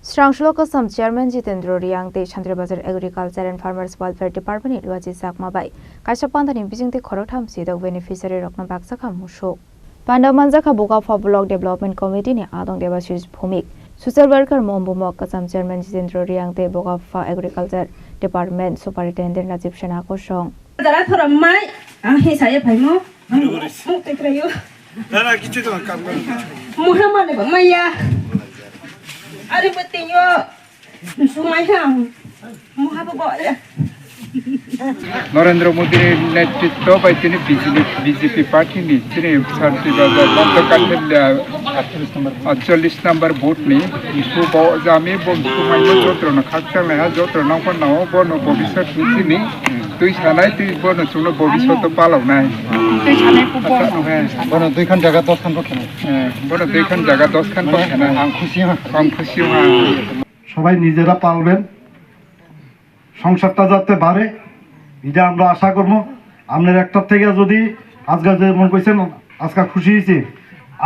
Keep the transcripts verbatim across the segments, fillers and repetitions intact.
Srangsulo Kasam Chairman Jitendra Reang tei Santri Bazar Agriculture and Farmers Welfare Department ni Luaji Chakma bai kaisa panda ni bisingtwi khoroktham sidok beneficiary rokno baksa kha musuk. Panda manjakha Bokapha Block Development Committee ni adong Debashis Bhumik, Social Worker Mombumok Kasam Chairman Jitendra Reang tei Bokapha Agriculture Department Superintendent Rajiv Sena kosong. Jara thorom mai, ang he saya phaimo. Ang muk tekrayo. Dara kichu to kam kar. Muhammad ba maya. Are bete yo. Sumai ha. Muha ba ya. Narendra Modi ni netritwa bai tini B J P, B J P party ni tini Santri Bazar Banda Kandel atchallis number vote ni isu bo jami bo sumai no jotro no khakchang lai ha jotro no ko no bo no bobiswt ni tini twi sanai twi bo no chuno bobiswt to palok nai. Twi sanai ko bo. Bono dui khan jaga dos khan bo khenai. Eh, bono dui khan jaga dos khan bo khenai. Ang khusi ha. Ang khusi ha. সবাই নিজেরা পালবেন, সংসারটা যাতে বাড়ে, এটা আমরা আশা করবো। আপনার একটার থেকে যদি আজকে যেমন কইছেন, আজকে খুশি হয়েছি,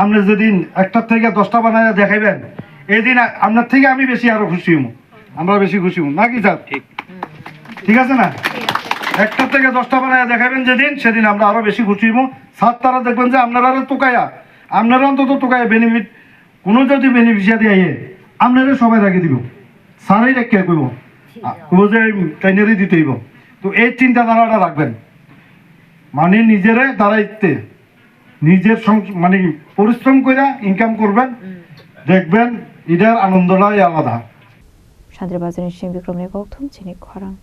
আপনি যদি একটার থেকে দশটা বানায় দেখাইবেন, এই দিন আ-, আপনার থেকে আমি বেশি আরো খুশি হবো, আমরা বেশি খুশি হবো, নাকি স্যার? ঠিক। ঠিক আছে না? একটার থেকে দশটা বানায় দেখাইবেন যেদিন, সেদিন আমরা আরো বেশি খুশি হবো। স্যার তারা দেখবেন যে আপনারা আরো তুকাইয়া, আপনারা অন্তত তুকাইয়া বেনিফিট কোনো যদি বেনিফিশিয়ারি আইয়ে, আপনারা সবাই রাখি দিব। স্যারই রেখে কইব। আ, কইব যে কাইনারি দিতে হইব। তো এই চিন্তাধারাটা রাখবেন। মানে নিজেরে দাঁড়াইতে, নিজের সং-, মানে পরিশ্রম করে ইনকাম করবেন, দেখবেন এটার আনন্দটাই আলাদা। Santri Bazar ni Singh Bikram ni kokthum chini khorang.